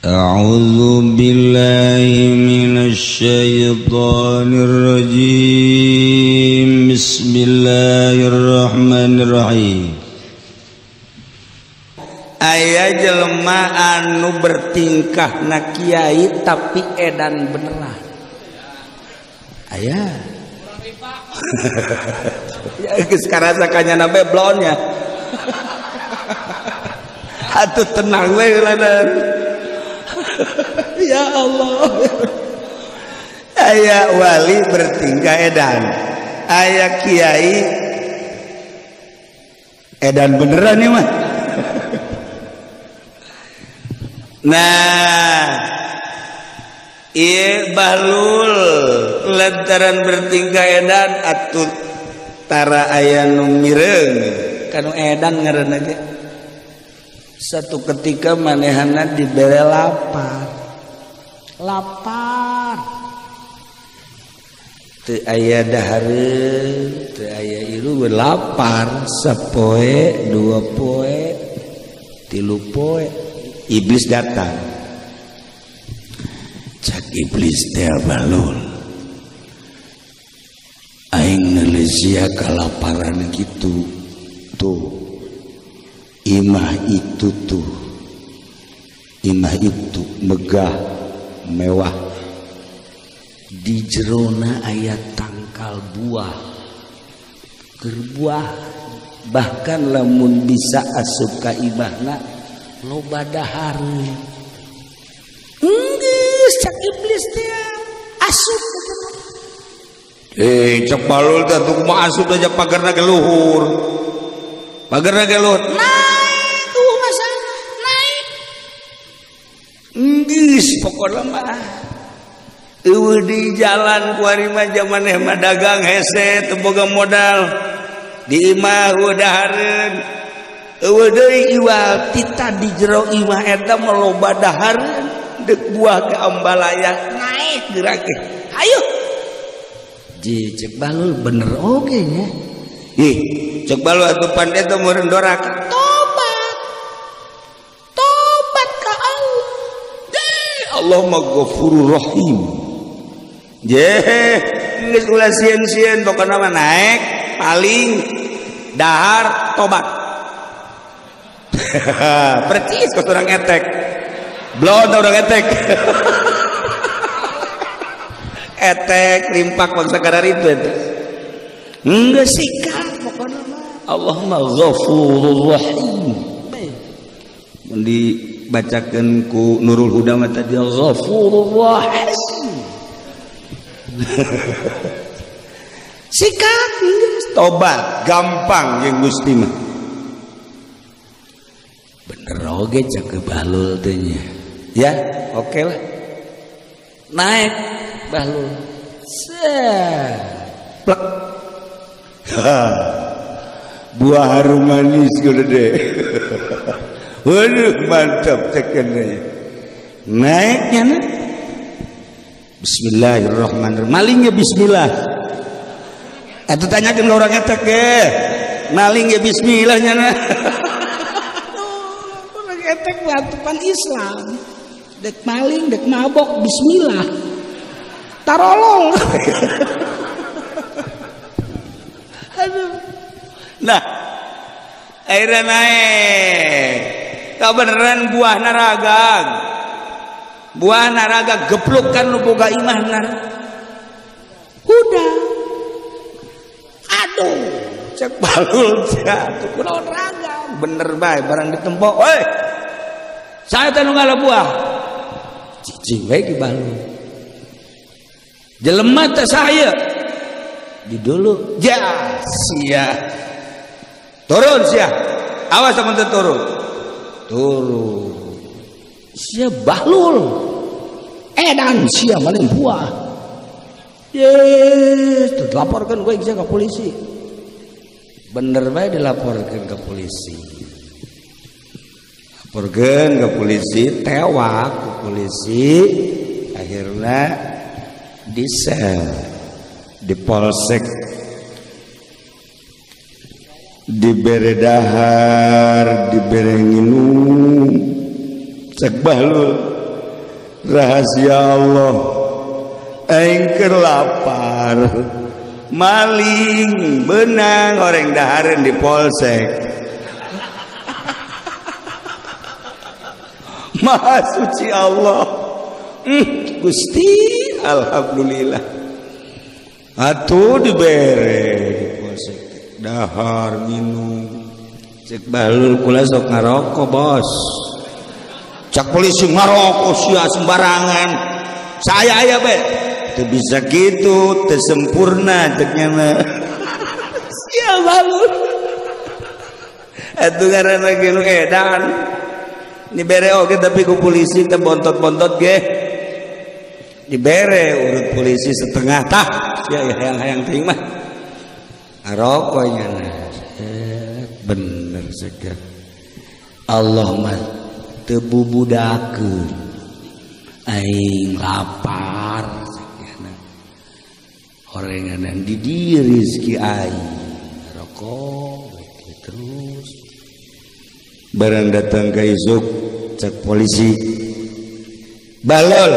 A'udzu billahi minasy syaithanir rajim. Bismillahirrahmanirrahim. Aya jelema anu bertingkah na kiai tapi edan beneran. Aya. Ya geus karasa kanyana beblonnya. Atuh tenang we lanan. Ya Allah. Aya wali bertingkah edan. Aya kiai edan beneran ya mah. Nah, ieu Bahlul lantaran bertingkah edan atuh tara aya nu mireung kanu edan ngaranna ge. Satu ketika manehana dibere lapar. Lapar. Teu aya dahareun, teu aya ieu lapar sapoe, dua poe, tilu poe. Iblis datang. Cak iblis teh Bahlul, aing neuleus sia kalaparan kitu. Tuh imah itu tuh, imah itu megah mewah, di jerona aya tangkal buah keur buah, bahkan lamun bisa asup ka imahna loba dahareun. Geus cak iblis teh asup. Cak Bahlul teh tuh kumaha asup aja pagarna ge luhur. Pagarna ge luhur. Naik tuh masalah, naik. Geus pokona mah. Eueuh di jalan kuari mah jaman mah dagang hese teu boga modal. Di imah eueuh dahareun. Eueuh deui iwal tita di jero imah eta mah loba dahareun deuk buah ke ambalaya naik geurake. Hayu. Ji cek Bahlul bener oge nya. Ih, cek Bahlul atuh pan eta meureun doraka. Tobat. Tobat ka Allah. Je Allah mah Ghafurur Rahim. Je geus ulah sieun-sieun pokona mah naik paling dahar tobat. Percis kos orang etek. Blon orang etek. Etek limpak bangsa kararitu eta. Geus sikat pokona mah. Allah mah Ghafurur Rahim. Mun dibacakeun ku Nurul Huda mah tadi Ghafurur Rahim. Sikat geus tobat gampang jeung Gusti mah. Bener oge cak Bahlul teh nya. Ya, oke lah. Naik Bahlul. Plek. Buah harum manis gede. Waduh, mantap cekennya. Naiknya nih. Bismillahirrahmanirrahim. Malingnya bismillah. Atuh tanyakeun ka urang eta ge. Malingnya bismillahnya nah. Urang etek batupan Islam. Dek maling, dek mabok, bismillah. Tarolol. Aduh. Nah, akhirnya naik. Kebeneran buah naragang. Buah naraga geplukan nu boga imah nar. Udah. Aduh, cek Bahlul atuh kunaon raga. Bener bae barang ditempo. Oi. Saya teh nu ngala buah. Cicing bae ki Bahlul. Jelema teh saya. Di dulu. Ja, sia. Turun sia. Awas amun teu turun. Turun. Sia Bahlul. Edan sia maling buah. Yes, tuh laporkan gue ke polisi. Bener bae dilaporkan ke polisi. Laporkan ke polisi, tewak ke polisi, akhirnya di sel, di polsek, dibere dahar, dibere nginum. Cek Bahlul. Rahasia Allah aing keur lapar maling benang orang dahareun di polsek. Maha suci Allah. Gusti alhamdulillah atuh dibere di polsek dahar minum. Cek Bahlul kula sok ngarokok bos. Cak polisi ngarokok sia sembarangan. Saya aya be. Teu bisa gitu, teu sempurna ceknya mah. Sia Bahlul. Atuh ngaranna ge nu edan. Dibere oge tapi ku polisi teh bontot-bontot ge. Dibere urut polisi setengah tah. Sia hayang-hayang teuing mah. Ngarokok nya. Bener segar Allah mah teu bubudakeun aing lapar sakjana horenganan di dieu rezeki aing rokok terus barang datang ka isuk cek polisi Balol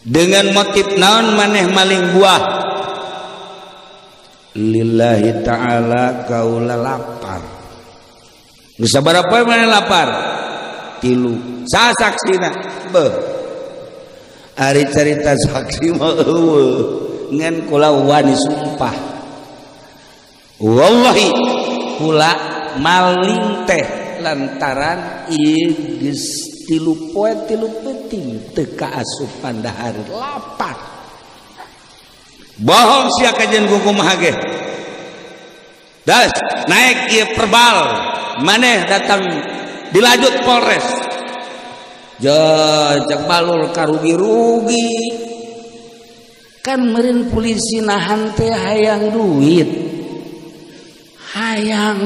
dengan motif naon maneh maling buah. Lillahi ta'ala kaula lapar. Geus sabaraha maneh lapar? Tilu. Saha saksina? Beuh. Ari carita saksi mah eueuh. Ngan kula wani sumpah. Wallahi kula maling teh lantaran ieu geus 3 poe 3 peuting teu kaasupan dahar lapar. Bohong sia kajian kumaha ge. Das naik ieu perbal maneh datang dilanjut Polres. Jajak Balul karugi-rugi. Kan meureun polisi nahan teh hayang duit. Hayang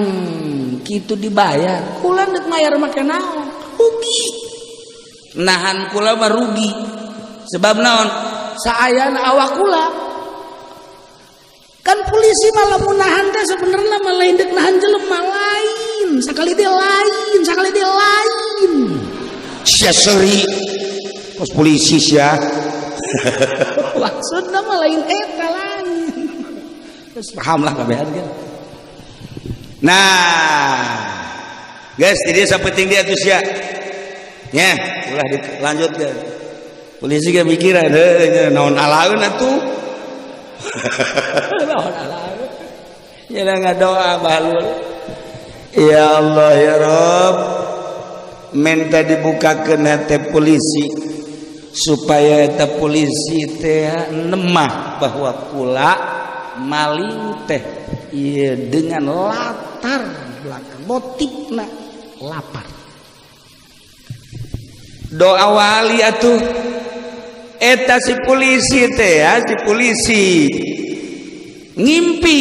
kitu dibayar. Kula deuk mayar make naon? Rugi. Nahan kula mah rugi. Sebab naon? Saayana awak kula. Kan polisi malah mau nahan teh sebenarnya mah lain dek nahan jelema lain, sakali dia lain, sakali dia lain. Sia seri pos polisi sia. Maksudna mah lain eta lain. Terus paham lah kabehan kan. Nah, guys, jadi sapenting dia tuh sia. Nya, ulah dilanjutkeun. Polisi ge mikiran heuh naon alaeun atuh. Naon alaeun. Nya ngadoa Bahlul. Ya Allah ya Rabb, minta dibukakeun hate polisi supaya eta polisi teh nemah bahwa kula maling teh ieu dengan latar belakang motifna lapar. Doa wali atuh eta si polisi teh ya, si polisi ngimpi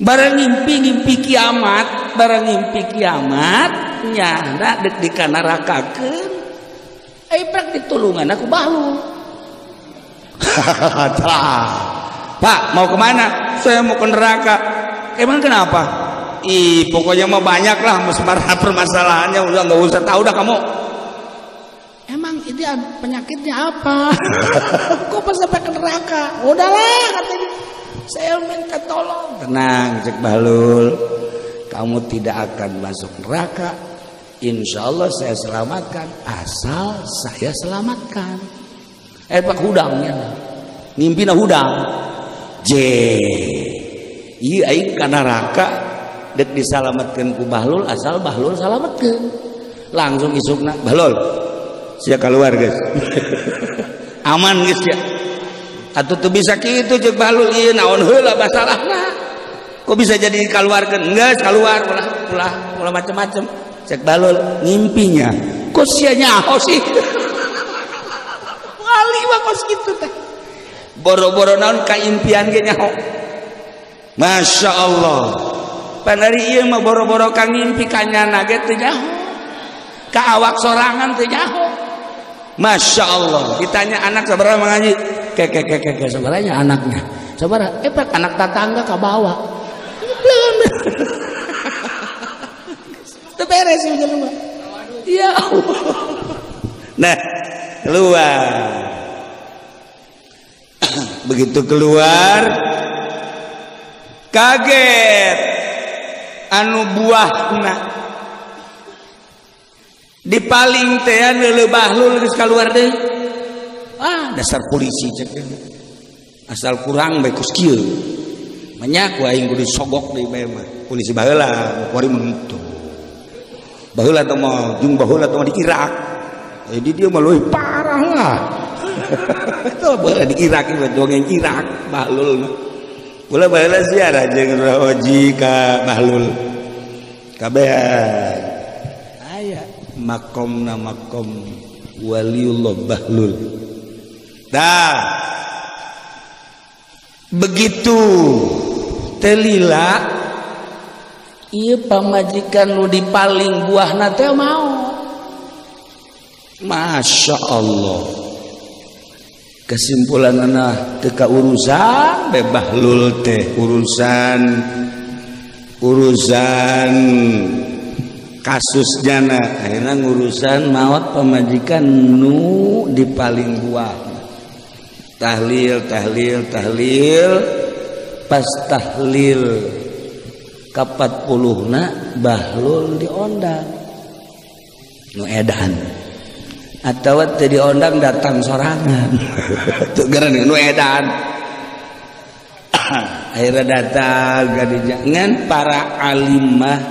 barang ngimpi kiamat, barang ngimpi kiamat nyana dek dikanarakakeun ai prak ditulungan aku Bahlul. Pak mau kemana? Saya mau ke neraka. Emang kenapa? Ih pokoknya mah banyak lah permasalahannya, udah nggak usah tahu dah kamu. Emang ini penyakitnya apa? Kok pas sampai ke neraka? Udahlah katanya. Saya minta tolong. Tenang cek Bahlul, kamu tidak akan masuk neraka. Insya Allah saya selamatkan, asal saya selamatkan. Pak hudangnya, ngimpina hudang. J, iya aing ka neraka dek disalamatkeun ku Bahlul, asal Bahlul salametkeun. Langsung isukna Bahlul, sia keluar guys. Aman guys ya. Atuh teu bisa kitu jeung Bahlul ieu naon heula masalahna. Kok bisa jadi kaluarkeun? Geus keluar ulah ulah ulah macem-macem. Cek Bahlul ngimpinya. Kok sia nyaho sih? Wali mah kos kitu teh. Boro-boro naon ka impian ge nyaho. Masya Allah. Panari ieu mah boro-boro ka ngimpi ka nyana ge teu nyaho. Ka awak sorangan teu nyaho. Masya Allah. Ditanya anak sabaraha mengaji? Ke sabaranya anaknya. Sabaraha? Pak anak tetangga ka bawah. Belum. Teu beres ieu jelema. Ya Allah. Nah, keluar. Begitu keluar kaget anu buahna dipaling teh leuleuh Bahlul geus kaluar deui. Ah, dasar polisi cek. Asal kurang bae kos kieu. Banyak ku aing kudu sogok deui bae mah. Polisi baheula kuari mun kitu. Baheula teh mah jeung baheula teh di Irak. Jadi dia mah leuwih parah lah. Itu baheula di Irak ieu dongeng Irak Bahlul mah. Kula baheula ziarah jeung Roji ka Bahlul. Kabehan. Aya makomna makom Waliullah Bahlul. Dah. Begitu telila ieu pamajikan nu dipaling buahna teh mau. Masya Allah. Kesimpulanana teu kaurusan be Bahlul teh urusan urusan kasus jana akhirnya ngurusan maot pamajikan nu dipaling buah. Tahlil tahlil tahlil pas tahlil ka 40-na Bahlul diondang nu edan atawa teu diondang datang sorangan teu geura nu edan akhirnya datang ka ngan para alimah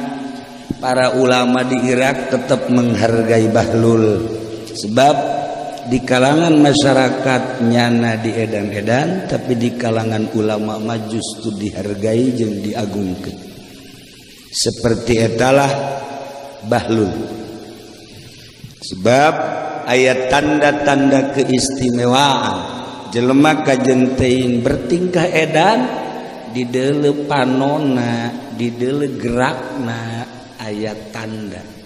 para ulama di Irak tetap menghargai Bahlul sebab di kalangan masyarakat nyana di edan-edan tapi di kalangan ulama mah justru dihargai jeung diagungkeun seperti etalah Bahlul sebab aya tanda-tanda keistimewaan jelema kajen teuing bertingkah edan di deuleu panona di deuleu gerakna aya tanda.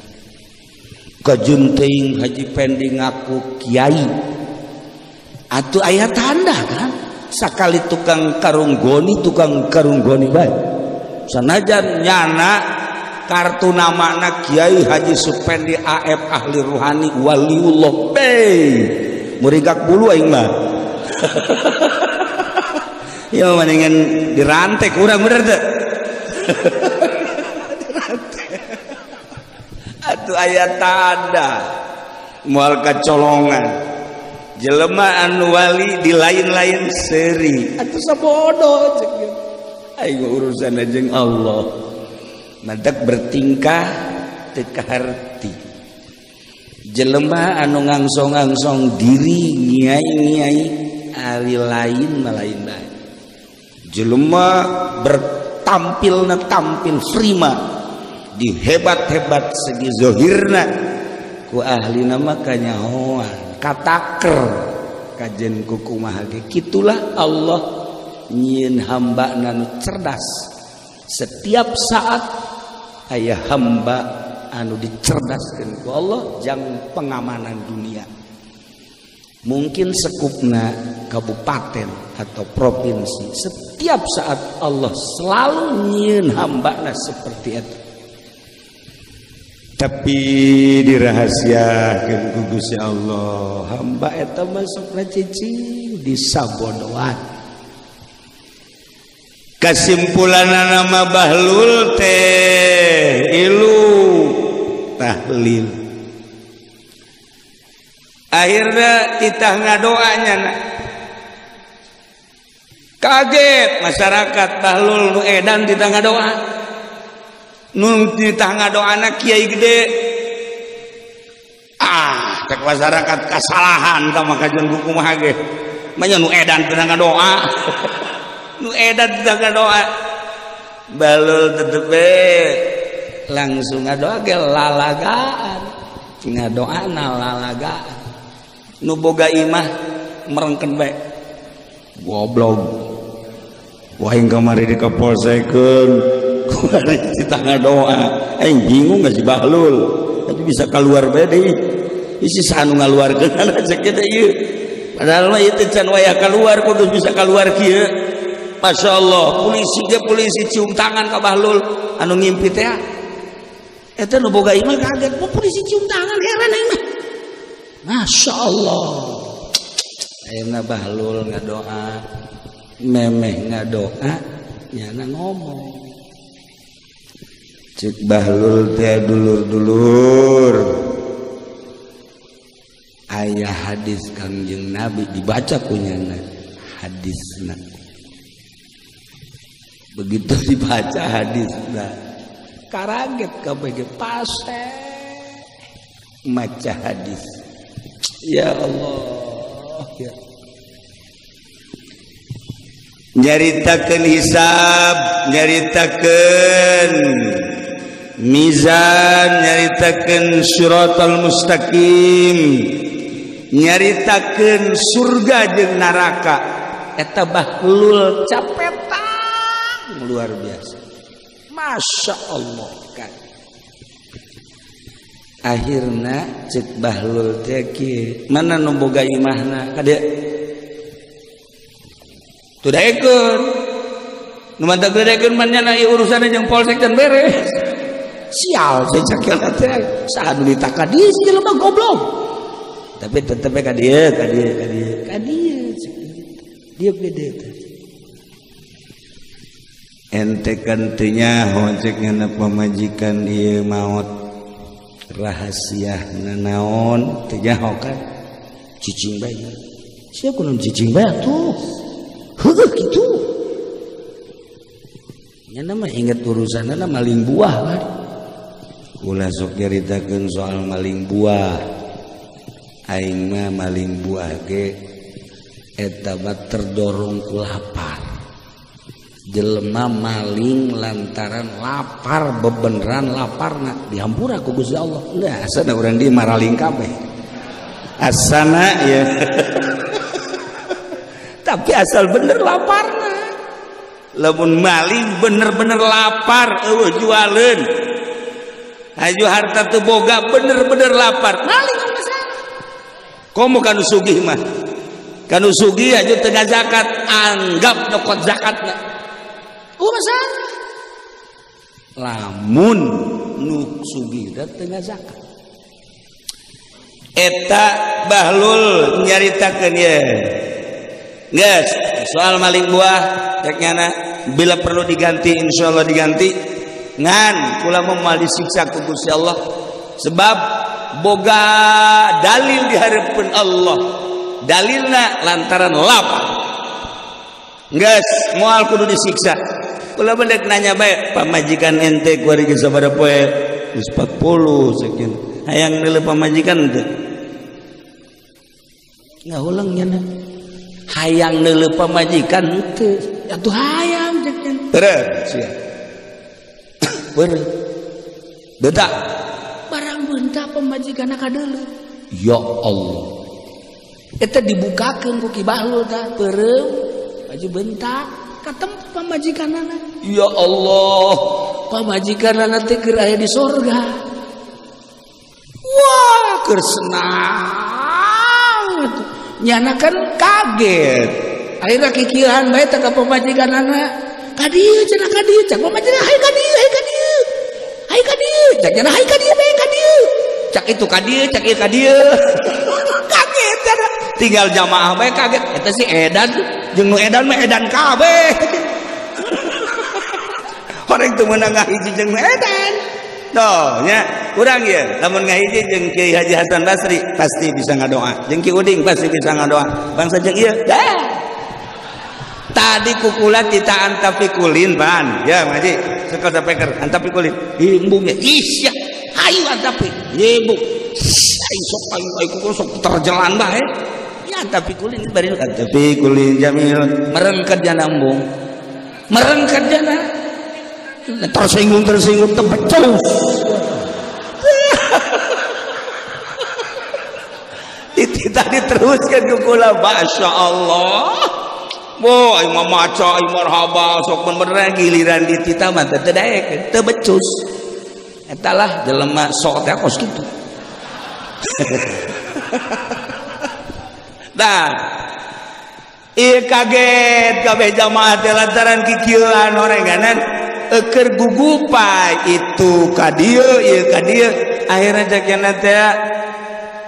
Kajun teuing Haji Pendi ngaku kiai atuh aya tanda kan sakali tukang karung goni bae sanajan nyana kartu namana Kiai Haji Supendi AF ahli ruhani waliullah be murigak bulu aing mah ya mendingan dirantek urang bener teu atuh aya tanda moal kacolongan jelema anu wali di lain-lain seri atuh sabodo cek aing urusan jeung Allah madak bertingkah teu kaharti jelema anu ngangsong-ngangsong diri ngiai-ngiai ari lain mah lain bae jelema bertampilna tampil prima di hebat-hebat segi zohirna ku ahlina mah kanyahoan kataker kajen kukumaha ge kitulah Allah nyieun hamba anu cerdas setiap saat aya hamba anu dicerdaskeun ku Allah jang pengamanan dunia mungkin sekupna kabupaten atau provinsi setiap saat Allah selalu nyieun hambana seperti itu tapi dirahasiakeun ku Gusti Allah hamba eta masukna cicing di sabodoan. Kesimpulan nama Bahlul teh ilu tahlil akhirnya titah ngadoanya kaget masyarakat Bahlul nu edan titah ngadoa nu titah ngadoana kiai gede ah cek masyarakat kasalahan tah kajian kumaha ge manya nu edan titah ngadoa nu edan titah ngadoa Bahlul tetep langsung ngadoa ge lalagaan ngadoana lalagaan nu boga imah merengken bae goblok wah aing kamari di kapolsekeun kuari titah ngadoa aing bingung si Bahlul tapi bisa keluar bae deui isi sanu ngaluarkeun aja kieu ieu padahal mah ieu teh can wayah keluar kudu bisa keluar kieu. Masya Allah polisi ge polisi cium tangan ka Bahlul anu ngimpi teh. Eta nu boga imah kaget, mau polisi cium tangan heran aing mah. Masya Allah. Ayeuna Bahlul ngadoa, memeh ngadoa nyana ngomong. Cek Bahlul teh dulur-dulur. Ayah hadis Kangjeng Nabi dibaca kunyana hadisna. Begitu dibaca hadisna, karanget kabeh pase maca hadis. Ya Allah, ya. Nyaritakeun hisab, nyaritakeun mizan, nyaritakeun siratal mustaqim, nyaritakeun surga jeung neraka. Eta Bahlul capetang luar biasa. Masya Allah kan. Akhirna cek Bahlul teh kieu, mana nu boga imahna kade teu daekeun. Nu mantap daekeun mah nya ieu urusanna jeung polsek can beres. Sial teh cakelna teh saha nu ditakadis jelema goblok. Tapi tetep ka dieu, ka dieu, ka dieu. Ka dieu cek dieu gede teh. Ente kan teu nyaho cek ngana pamajikan ieu maot. Rahasia nanaon teu nyaho kan cicing bae. Sia kunaon cicing bae atuh. Heueuh kitu. Nya mah inget urusanna maling buah kan. Ulah sok nyaritakeun soal maling buah. Aing mah maling buah ge eta mah terdorong ku lapar. Jelema maling lantaran lapar, bebeneran laparna dihampura ku Gusti Allah. Nah, asana urang di maraling kabeh. Asana ya. Tapi asal bener laparna. Lamun maling bener-bener lapar, eueuh jualeun. Hayu harta teu boga bener-bener lapar. Maling masalah. Komo kanu sugih mah. Kanu sugih aja teu zakat, anggap nyokot zakatna. Masalah. Lamun nu sugih teu zakat. Eta Bahlul nyaritakeun ye. Geus, soal maling buah rek nyana bila perlu diganti insyaallah diganti. Ngan kula moal disiksa ku Gusti Allah sebab boga dalil di hareupeun Allah. Dalilna lantaran lapar. Geus, moal kudu disiksa. Kula bedek nanya bae pamajikan ente kuari geus sabaraha poe? Geus 40 sekian. Hayang neuleuh pamajikan teu? Ngahuleng nya. Hayang neuleuh pamajikan teu? Atuh hayang cek nya. Terus sia. Beureuh. Bentak. Barang bentak pamajikanna kadeuleuh. Ya Allah. Eta dibukakeun ku Ki Bahlul tah peureum baju bentak. Katempo pamajikanana. Ya Allah, pamajikanana teh keur aya di sorga. Wah, keur senang atuh. Nyana kan kaget. Akhirna kikieuhan bae teh ka pamajikanana. Ka dieu cenah ka dieu, cak pamajikan hayu ka dieu, hayu ka dieu. Hayu ka dieu, cak nyana hayu ka dieu bae ka dieu. Cak itu ka dieu, cak ieu ka dieu. Kaget cenah. Tinggal jamaah bae kaget. Eta si edan jeung nu edan mah edan kabeh. Orang teu meunang ngahiji jeung nu edan. Tuh nya urang ieu lamun ngahiji jeung Kiai Haji Hasan Basri pasti bisa ngadoa. Jeung Ki Uding pasti bisa ngadoa. Bangsa jeung ieu dah. Tadi kukula kita antapikulin pan. Ya ngaji sekal sapeker antapikulin. Embung ya. Ih ya hayu antapi. Embung. Aing sok aing aing sok terjalan bae. Ya antapikulin bari antapikulin jamil. Merengket jana embung. Merengket jana. Tersinggung tersinggung tebecus. Itu tadi teruskan ke kula Masya Allah. Wah, aing mah maca, aing marhaba, sok bener giliran di tita mah teu daek, teu becus. Eta lah jelema sok teh kos kitu. Nah, ieu kaget kabeh jamaah teh lantaran kikieuan orenganan Eker gugupai itu ka dieu ieu ka dieu akhirna cek nyana teh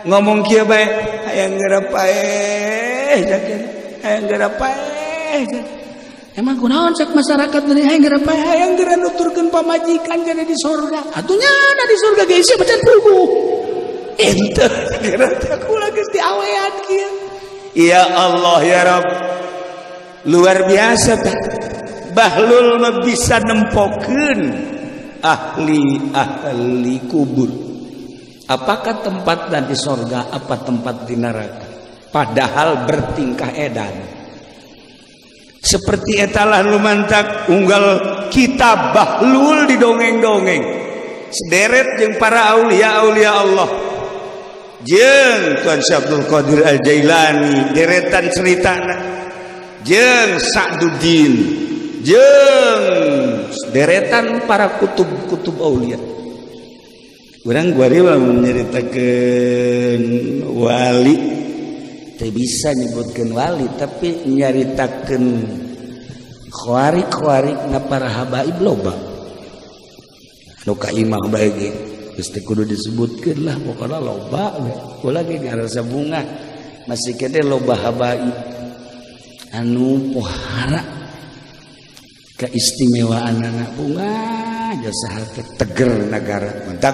ngomong kieu bae hayang geura paeh cek nyana hayang geura paeh. Emang kunaon cek masyarakat dari hayang geura paeh hayang geura nuturkeun pamajikan jadi di surga. Atuh nyana di surga ge isi macan puguh. Ente geura teh kula geus diawean kieu. Ya Allah ya Rabb. Luar biasa tah. Bahlul mah bisa nempokeun ahli-ahli kubur. Apakah tempatnya di sorga, apa tempat di neraka? Padahal bertingkah edan. Seperti etalah lumantak unggal kita bahlul di dongeng-dongeng. Sederet jeung para aulia-aulia Allah. Jeung Tuan Syekh Abdul Qadir Al-Jailani deretan ceritana. Jeung Sa'duddin, jeung deretan para kutub-kutub aulia. Urang guari lamun nyaritakeun wali teu bisa nyebutkeun wali tapi nyaritakeun khawarik-khawarik na para habaib loba. Nu ka imah bae ge geus teu kudu disebutkeun lah pokona loba we. Kula ge ngarasa bunga masih kene loba habaib anu pohara keistimewaan anak bunga jasa teh teger negara mantap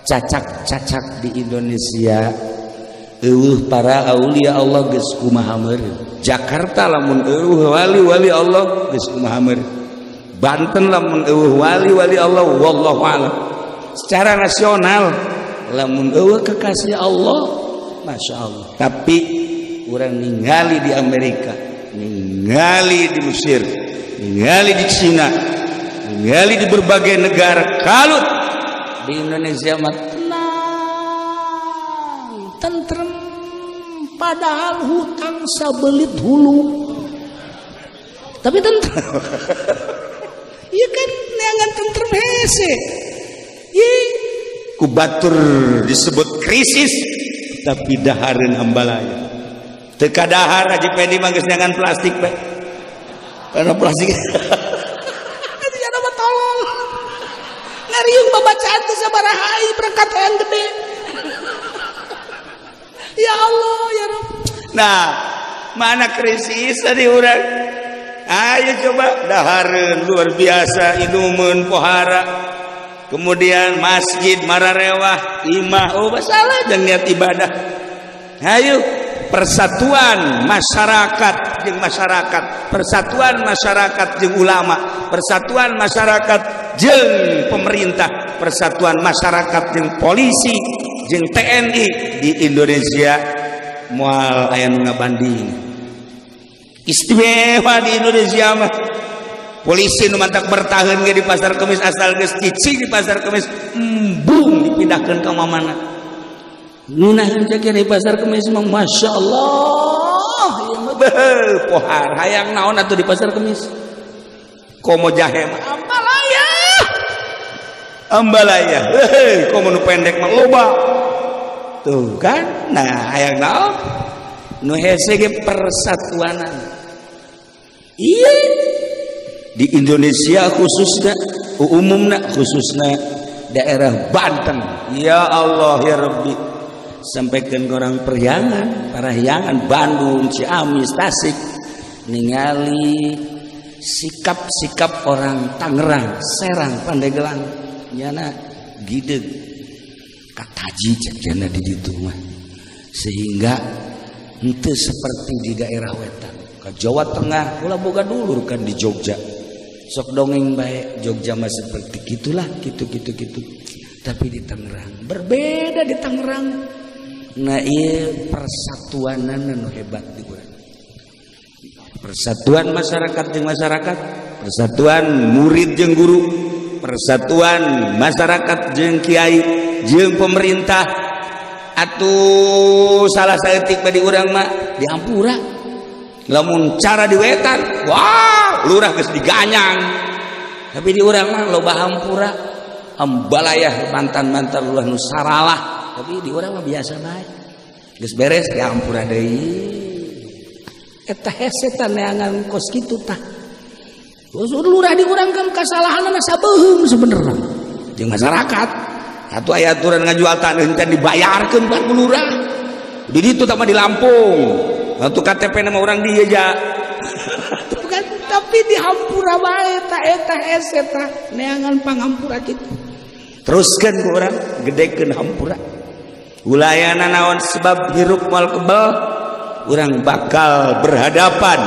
cacak-cacak di Indonesia eueuh para aulia Allah geus kumaha meureun. Jakarta lamun eueuh wali-wali Allah geus kumaha meureun. Banten lamun eueuh wali-wali Allah wallahu a'lam. Secara nasional lamun eueuh kekasih Allah Masya Allah. Tapi urang ningali di Amerika, ningali di Mesir, ningali di Cina, ningali di berbagai negara kalut. Di Indonesia mah tenang, tentrem, padahal hutang sabelit hulu, tapi tentrem. Iya kan, neangan tentrem hese. Iya, ku batur disebut krisis, tapi dahareun ambalaya. Teu kadahar Haji Pendi mah geus neangan plastik bae. Karena plastik. Dia mah tolol. Ngariung babacaan teh sabaraha ai berangkat hayang gede. Ya Allah ya Rabb. Nah, mana krisis tadi urang? Ayo coba dahareun luar biasa inumeun pohara. Kemudian masjid mararewah, imah oh masalah jeung niat ibadah. Ayo persatuan masyarakat jeung masyarakat, persatuan masyarakat jeung ulama, persatuan masyarakat jeung pemerintah, persatuan masyarakat jeung polisi, jeung TNI di Indonesia moal aya nu ngabanding. Istimewa di Indonesia mah. Polisi nu mantak bertahan ge di pasar kemis asal geus cicing di pasar kemis embung dipindahkeun ka mamana. Ngunaheun cek di pasar kemis mah Masya Allah ieu mah beuh pohar hayang naon atuh di pasar kemis. Komo jahe mah ambalaya. Ambalaya. Heuh komo nu pendek mah loba. Tuh kan. Nah hayang naon? Nu hese ge persatuanan. Iya. Di Indonesia khususnya umumna khususnya daerah Banten. Ya Allah ya Rabbi. Sampaikan ke orang Priangan, Parahyangan, Bandung, Ciamis, Tasik, ningali sikap-sikap orang Tangerang, Serang, Pandeglang, nyana gideg, kataji cek jana di ditu mah, sehingga henteu seperti di daerah wetan. Ke Jawa Tengah, kula boga dulur kan di Jogja, sok dongeng bae Jogja mah seperti gitulah, gitu gitu gitu. Tapi di Tangerang berbeda di Tangerang. Nah iya persatuanan anu hebat di urang. Persatuan masyarakat jeung masyarakat, persatuan murid jeung guru, persatuan masyarakat jeung kiai jeung pemerintah. Atuh salah saeutik mah di urang mah dihampura. Lamun cara di wetan, wah lurah geus diganyang. Tapi di urang mah loba hampura, ambalayah mantan-mantan lurah nu saralah. Tapi di urang mah biasa bae. Geus beres dihampura deui. Eta hese tah neangan kos kitu tah. Lurah di urang kan kesalahanna sabeuheum sebenarnya jeung masyarakat. Atuh aya aturan ngajual tanah can dibayarkeun ku lurah. Di ditu tah mah di Lampung. Atuh KTP nama urang dieu ja. Bukan, tapi dihampura bae ta eta hese tah neangan pangampura kitu. Teruskeun ku urang gedekeun hampura. Ulayana naon sebab hirup moal kebel, urang bakal berhadapan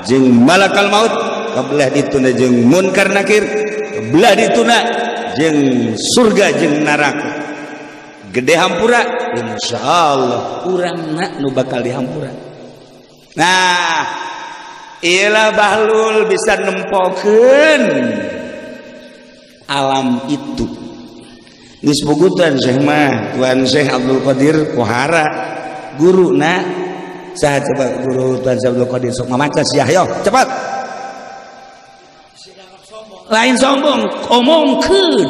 jeung malakal maut. Kabelah dituna jeung munkar nakir, kabelah dituna jeung surga jeung neraka. Gede hampura insyaallah urangna nu bakal dihampura. Nah, iyalah Bahlul bisa nempokeun alam itu. Geus pugutan Syekh mah, Tuan Syekh Abdul Qadir Kohara guruna saha coba guru Tuan Syekh Abdul Qadir sok mamaca sia hayo cepat. Lain sombong, omongkeun.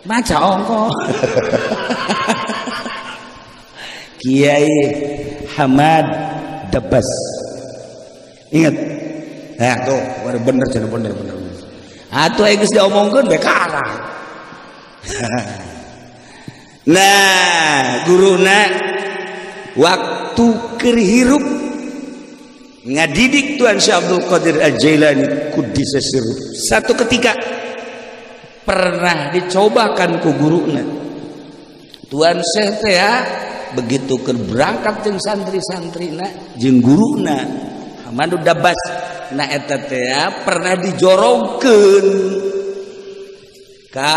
Maca ongko. Kiai Hamad Dabas. Ingat. Nah, tuh, bener bener bener bener. Atuh geus diomongkeun bae karang. Nah, guruna waktu keur hirup ngadidik Tuan Syekh Abdul Qadir Al-Jailani kuddisa sirruh. Satu ketika pernah dicobakan ku guruna. Tuan Syekh teh ya, begitu keur berangkat jeung santri-santrina jeung guruna Hamadu Dabas na eta teh ya, pernah dijorogkeun ka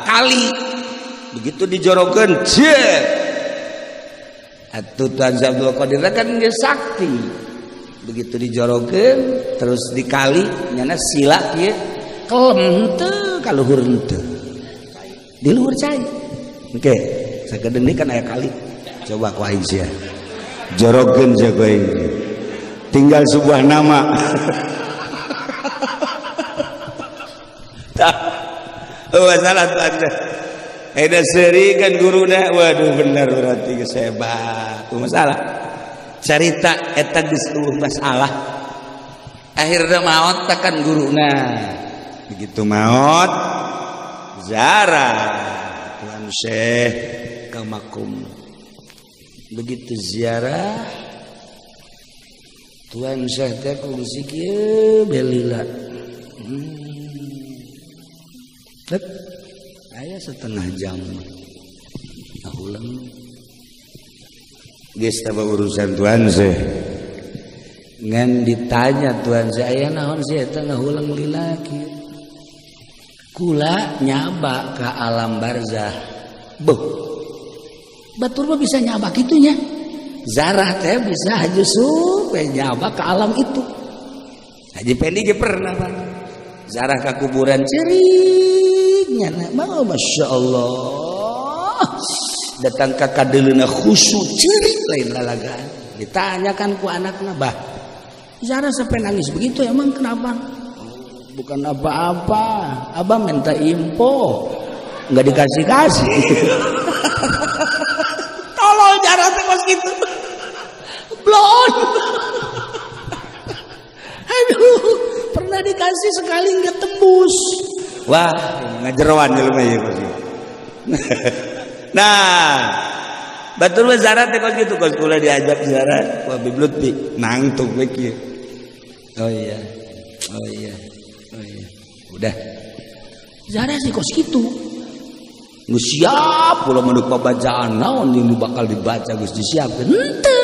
kali. Begitu dijorogkeun jek atuh Tuan Syekh Abdul Qadir kan geus sakti. Begitu dijorokeun terus dikali nyana sila kieu kelem teu ka luhur teu. Di luhur cai. Oke, sakedeung deui kan aya kali. Coba ku aing sia. Jorokeun sia ku aing. Tinggal sebuah nama. Tah. Oh, salah Tuan Syekh. Eda seri kan guruna, waduh bener berarti geus hebat. Masalah carita eta geus eueuh masalah. Akhirna maot kan guruna. Begitu maot ziarah Tuan Syekh ka makom. Begitu ziarah Tuan Syekh teh kungsi kieu belila. Aya setengah jam ulang geus taba urusan Tuan Syekh. Ngan ditanya Tuan Syekh aya naon sih eta ngahulang lila kieu. Kula nyaba ka alam barzah. Beuh. Batur mah bisa nyaba kitu nya. Zarah teh bisa haji sup nyaba ka alam itu. Haji Pendi ge pernah Pak. Zarah ka kuburan ceurik. Nyana, Masya Allah datang ka kadeuleuna khusyuk ceurik lain lalagaan. Ditanyakan ku anakna, bah Zara sampai nangis begitu emang kenapa? Bukan apa-apa, abah minta info nggak dikasih-kasih. Tolol Zara teh kos kitu. Blon. Aduh, pernah dikasih sekali nggak tembus. Wah, ngajeroan jelema ieu. Nah, batur mah zarat teh kos kitu kos kula diajak zarat, wah biblut bi nangtung we kieu. Oh iya. Oh iya. Oh iya. Udah. Zarat sih kos kitu. Geus siap kula mah pabacaan naon yang bakal dibaca geus disiapkeun. Henteu.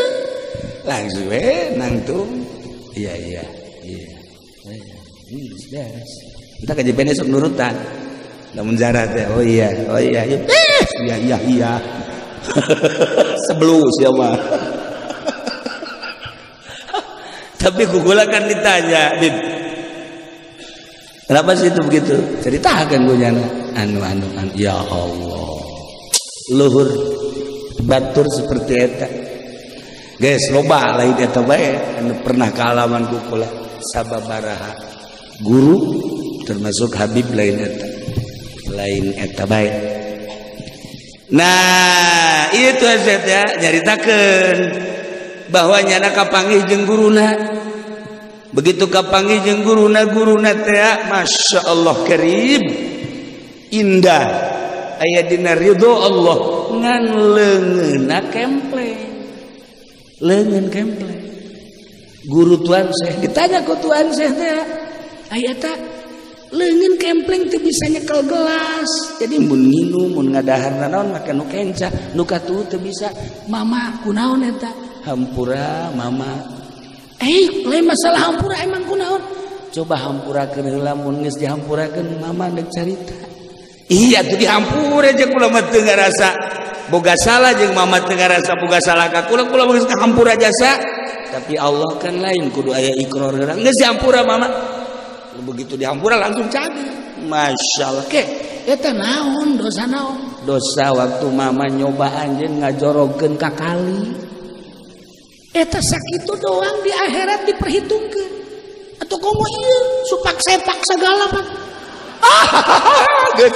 Langsung we nangtung. Iya iya. Iya. Iya. Geus beres. Kita ke JPN sok nurutan. Lamun zarat teh, oh iya, oh iya, iya, iya, iya, iya. Sebelum siapa? Tapi kugula kan ditanya, Bib. Kenapa sih itu begitu? Ceritakan gue nyana. Anu, anu, anu. Ya Allah. Luhur batur seperti eta. Guys, loba lain eta bae anu pernah kaalaman kukula sababaraha guru termasuk Habib lain eta baik. Nah, itu aja ya nyaritakeun bahwa nyana kapanggih jeung guruna. Begitu kapanggih jeung guruna, guruna teh Masya Allah karim, indah, aya dina ridho Allah, ngan leungeunna kempleng, leungeun kempleng. Guru Tuan Syekh ditanya ku Tuan Syekh teh, aya ta leungeun kempleng teu bisa nyekel gelas. Jadi mun nginum mun ngadahar naon make nu kenca, nu katuh teu bisa. Mama kunaon eta? Hampura mama. Lain masalah hampura emang kunaon? Coba hampurakeun heula, mun geus dihampurakeun mama deuk carita. Iya tuh dihampura aja kula mah teu ngarasa boga salah jeung mama teu ngarasa boga salah ka kula, kula geus hampura jasa. Tapi Allah kan lain, kudu aya ikrar heula. Geus dihampura mama. Begitu dihampura langsung cager. Masya Allah. Ke eta naon dosa naon? Dosa waktu mama nyoba anjeun ngajorogeun ka kali. Eta sakitu doang di akhirat diperhitungkeun. Atau komo ieu supak sepak segala pan. Geus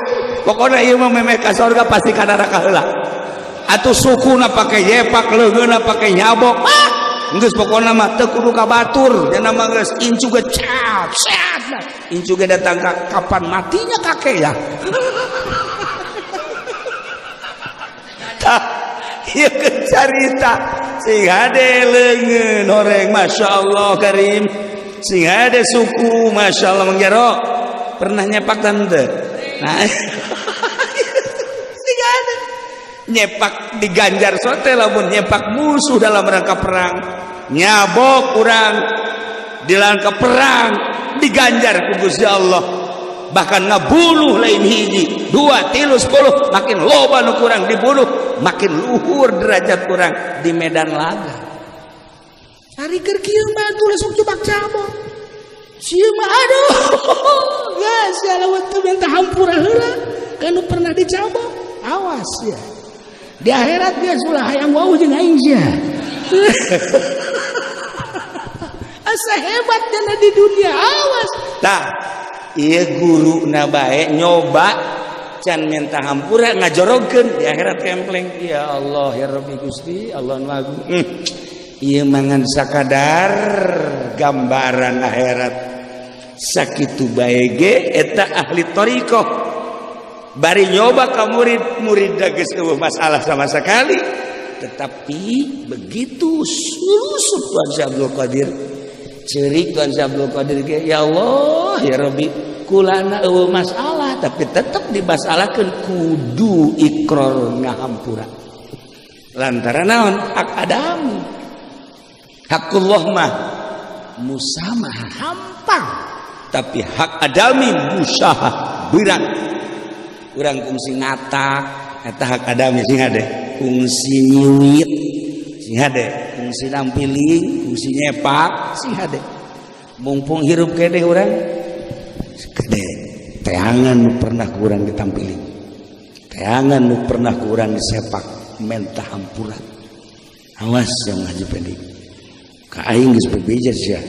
pokona ieu mah memeh ka sorga pasti ka neraka heula. Atuh sukuna pake yepak, leungeunna pake nyabok. Ah, geus pokona mah teu kudu ka batur, dina mah geus incu ge cap, sehat lah. Incu ge datang ka kapan matinya kakek ya. Tah, ieu carita sing hade leungeun horeng Masya Allah karim, sing hade suku Masya Allah. Mang Jaro pernah nyepak tante? Nah, sing hade nyepak diganjar sote lamun nyepak musuh dalam rangka perang, nyabok urang di rangka perang diganjar ku Gusti Allah. Bahkan ngabunuh lain hiji, 2, 3, 10, makin loba nu kurang dibunuh, makin luhur derajat kurang di medan laga. Ari keur kieu mah tuh langsung cobak cabok. Sieu mah aduh, geus ya lawan teu minta hampura heula, kan pernah dicabok. Awas ya. Di akhirat geus ulah hayang wau jeung aing sia. Asa hebat dana di dunia, awas. Tah, ieu guruna bae nyoba can minta hampura ngajorogeun di akhirat kempleng. Ya Allah ya Rabbi Gusti Allah nu agung. Ieu mangan sakadar gambaran akhirat. Sakitu bae ge eta ahli thariqah. Bari nyoba ka murid, murid geus eueuh masalah sama sekali. Tetapi begitu sulusup Tuan Syekh Abdul Qadir, ceurik Tuan Syekh Abdul Qadir ge, ya Allah ya Rabbi, kulana eueuh masalah tapi tetep dimasalahkeun kudu ikrar ngahampura. Lantaran naon? Hak adami. Hakullah mah musamah hampang, tapi hak adami musahah berat. Urang kungsi ngatak eta hak adami sing hade, kungsi nyiwit sing hade, kungsi nampiling, kungsi nyepak sing hade. Mumpung hirup kene urang gede, teangan nu pernah kurang ditampiling, teangan nu pernah kurang disepak, mentah hampura. Awas yang Haji Pendi, ka aing geus bebeja sia,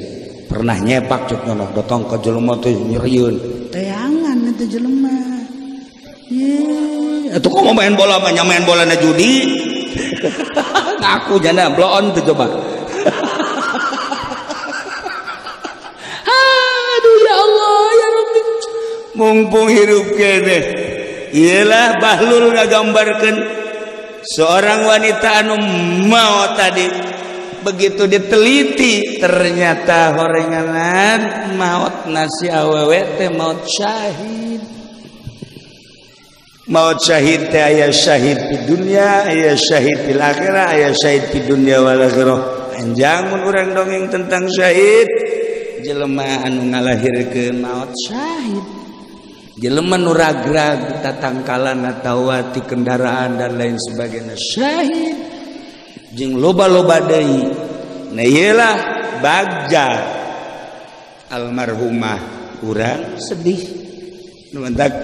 pernah nyepak cek nyono datang ka jelema teh nyerieun, teangan eta jelema. Ye, atuh kok mau main bola mah main bola na judi. Ngaku jana bloon tuh coba. Aduh ya Allah ya Rabbi. Mumpung hirup kene. Iyalah Bahlul ngagambarkeun seorang wanita anu maot tadi. Begitu diteliti ternyata horenganan maot nasi awewe teh maot syahid. Maut syahid teh aya syahid di dunia, aya syahid di akhirah, aya syahid di dunia wal akhirah. Anjang mun urang dongeng tentang syahid, jelema anu ngalahirkeun maut syahid. Jelema nu ragrag tatangkalan atawa ti kendaraan dan lain sebagainya syahid. Jeung loba-loba deui. Nah ieu lah bagja almarhumah urang sedih. Nu mantak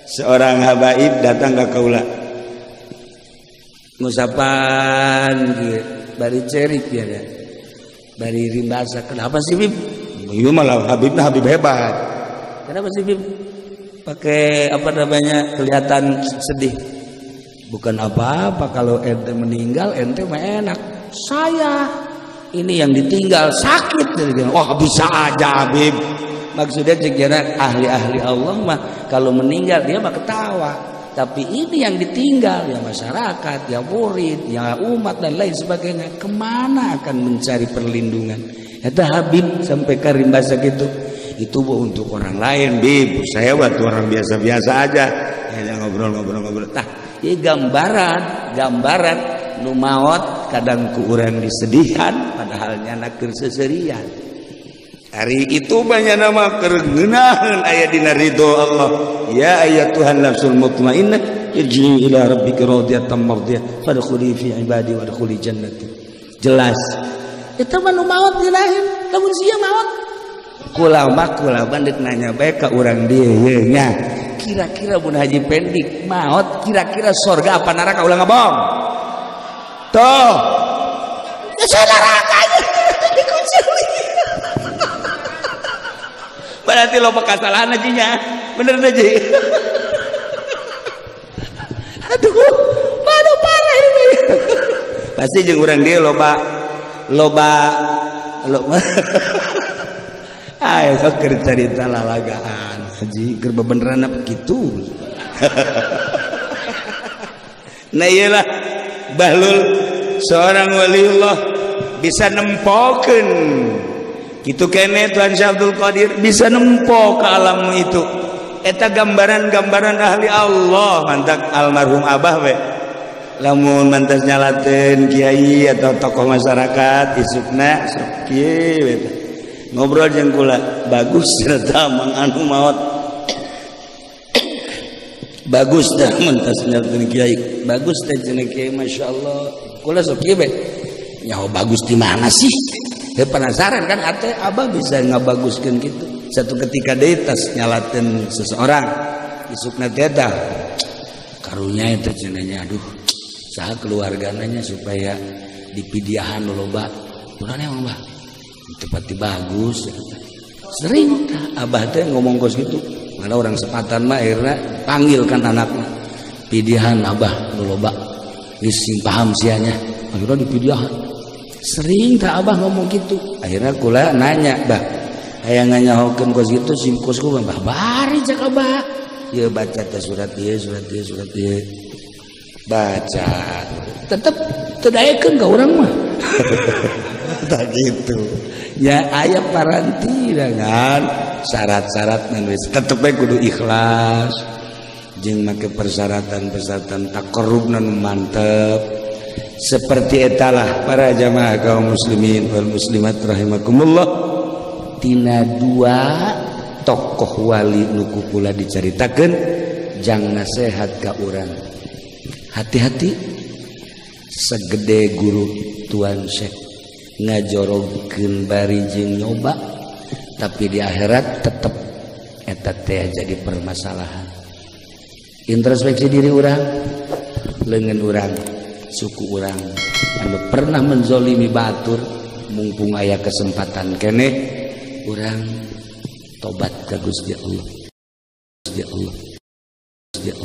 seorang habaib datang ke kaula ngusapan gitu, bari cerik ya kan, bari rimbasa. Kenapa sih Bib? Iya malah Habibnya Habib hebat. Kenapa sih Bib? Pakai apa namanya kelihatan sedih. Bukan apa-apa kalau ente meninggal ente mah enak. Saya Ini yang ditinggal sakit. Wah bisa aja Habib. Maksudnya jika ahli-ahli Allah mah kalau meninggal dia mah ketawa. Tapi ini yang ditinggal ya masyarakat, ya murid, ya umat dan lain sebagainya. Kemana akan mencari perlindungan? Eta Habib sampai karim bahasa gitu. Itu bu untuk orang lain, Bib. Saya buat orang biasa-biasa aja. Ya ngobrol-ngobrol-ngobrol. Tah, ieu gambaran nu maot kadang ku urang disedihan padahal nyana keur seserian. Hari itu banyak nama kerengenahan aya dina ridho Allah. Ya ayyatuhan nafsul mutmainnah irji'i ila rabbika radiyatan mardiyah fadkhuli fi ibadi wadkhuli jannati. Jelas. Eta mah nu maot ngeunaheun, lamun sia maot. Kula mah kula deuk nanya bae ka urang dieu ye nya. Kira-kira mun Haji Pendik maot kira-kira sorga apa neraka ulah ngabong? Tuh. Ya neraka dikucili. Berarti loba kasalahan hajinya. Bener aja. Aduh, aduh parah ini. Pasti jeung urang dieu loba loba loba. Ayo sok keur carita lalagaan haji keur bebeneran apa kitu. Nah iyalah Bahlul seorang waliullah bisa nempokeun kitu kene Tuhan Syekh Abdul Qadir bisa nempo ke alam itu. Eta gambaran-gambaran ahli Allah mantak almarhum abah we. Lamun mantas nyalateun kiai atau tokoh masyarakat isukna sok kieu we. Ngobrol jeung kula bagus eta mang anu maot. Bagus dah mentas nyalateun kiai. Bagus teh cenah kiai masyaallah. Kula sok kieu we. Nyaho bagus di mana sih? Ya penasaran kan ate abah bisa ngabaguskeun gitu. Satu ketika deui tas nyalateun seseorang isukna teh tah karunya eta cenah nya aduh saha keluargana nya supaya dipidiahan loba. Kunaon emang bah? Itu pasti bagus. Sering tah abah teh ngomong kos gitu. Malah orang sepatan mah akhirna panggil kan anakna. Pidiahan abah loba. Geus sing paham sianya. Akhirna dipidiahan. Sering tak abah ngomong gitu. Akhirnya kula nanya, bah, hayang nganyahokeun kos gitu sim kosku bah bari cak abah. Ieu baca teh surat ieu, surat ieu, surat ieu. Baca. Tetep teu daekeun ka urang mah. Tah gitu. Ya aya paranti kan syarat-syarat geus tetep bae kudu ikhlas. Jeung make persyaratan-persyaratan taqarrubna nu mantep. Seperti etalah para jamaah kaum muslimin wal muslimat rahimakumullah. Tina dua tokoh wali nu kula dicaritakeun jang nasehat ka urang. Hati-hati segede guru Tuan Syekh ngajorogkeun bari jeung nyoba tapi di akhirat tetep eta teh jadi permasalahan. Introspeksi diri urang, leungeun urang, suku urang anu pernah menzolimi batur mumpung aya kesempatan keneh urang tobat ka Gusti Allah. Gusti Allah. Gusti Allah.